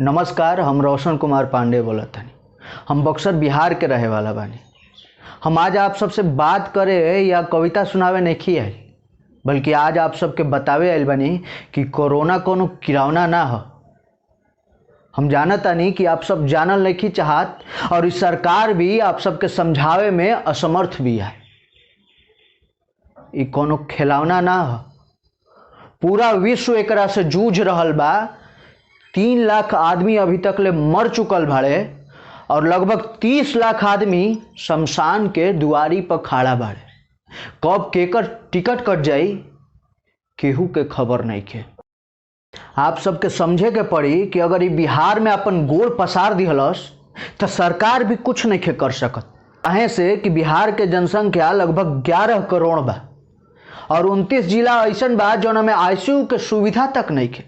नमस्कार, हम रोशन कुमार पांडे बोलत हनी। हम बक्सर बिहार के रहे वाला बानी। हम आज आप सबसे बात करे या कविता सुनावे नहीं आइल, बल्कि आज आप सबके बतावे आइल बानी कि कोरोना कोनो किरावना ना हो। हम जानतानी कि आप सब जानल नहीं चाहत और इस सरकार भी आप सबके समझावे में असमर्थ भी है। ई कोनो खिलौना ना हो। पूरा विश्व एकरा से जूझ रहल बा। 3 लाख आदमी अभी तक ले मर चुकल बाड़े और लगभग 30 लाख आदमी शमशान के दुआरी पर खड़ा बाड़े। कब केकर टिकट कट जाई केहू के खबर नहीं के। आप सबके समझे के पड़ी कि अगर ई बिहार में अपन गोड़ पसार दिहलस तो सरकार भी कुछ नहीं के कर सकत। काहे से कि बिहार के जनसंख्या लगभग 11 करोड़ बा और 29 जिला ऐसन बा जौन में आईसीयू के सुविधा तक नहीं के,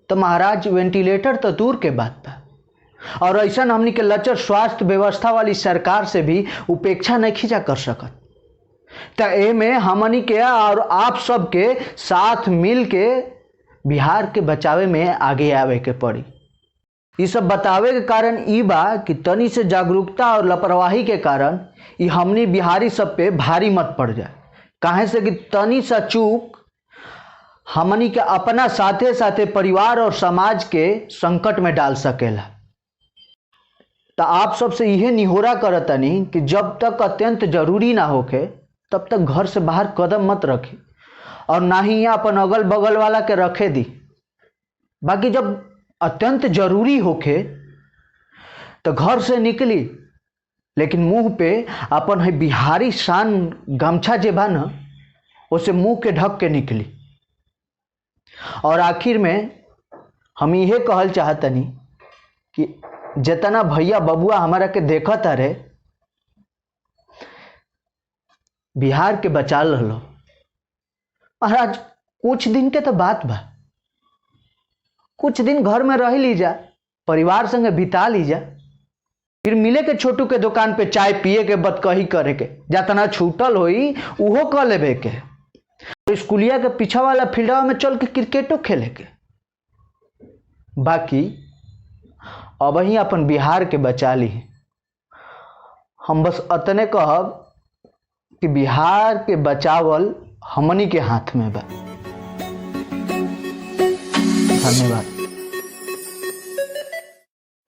तो महाराज वेंटिलेटर तो दूर के बात बा। और ऐसा हमनी के लचर स्वास्थ्य व्यवस्था वाली सरकार से भी उपेक्षा नहीं खींचा कर सकत। तो एमे हमनी के और आप सबके साथ मिल के बिहार के बचावे में आगे आवे के पड़ी। ये सब बतावे के कारण ई बा कि तनी से जागरूकता और लापरवाही के कारण ई हमनी बिहारी सब पे भारी मत पड़ जाए। काहे से कि तनी सा चूक हमनी के अपना साथे साथे परिवार और समाज के संकट में डाल सकेला। तो आप सबसे इहे निहोरा करतनी कि जब तक अत्यंत जरूरी ना होखे तब तक घर से बाहर कदम मत रखी और ना ही अपन अगल बगल वाला के रखे दी। बाकी जब अत्यंत जरूरी होखे तो घर से निकली, लेकिन मुंह पे अपन है बिहारी शान गमछा जे बा न, उसे मुंह के ढक के निकली। और आखिर में हम इहे कहल चाहतनी कि जितना भैया बबुआ हमारा के देखत रहे, बिहार के बचा लो। महाराज कुछ दिन के तो बात बा, कुछ दिन घर में रह लीजा, परिवार संगे बिता लीजा, फिर मिले के छोटू के दुकान पे चाय पिए के, बतकही करे के, जतना छूटल होई उहो कर लेबे के, स्कूलिया के पीछा वाला फील्डवा में चल के क्रिकेटो खेले के। बाकी अब ही अपन बिहार के बचा ली। हम बस अतने कहब कि बिहार के बचावल हमनी के हाथ में बा। धन्यवाद।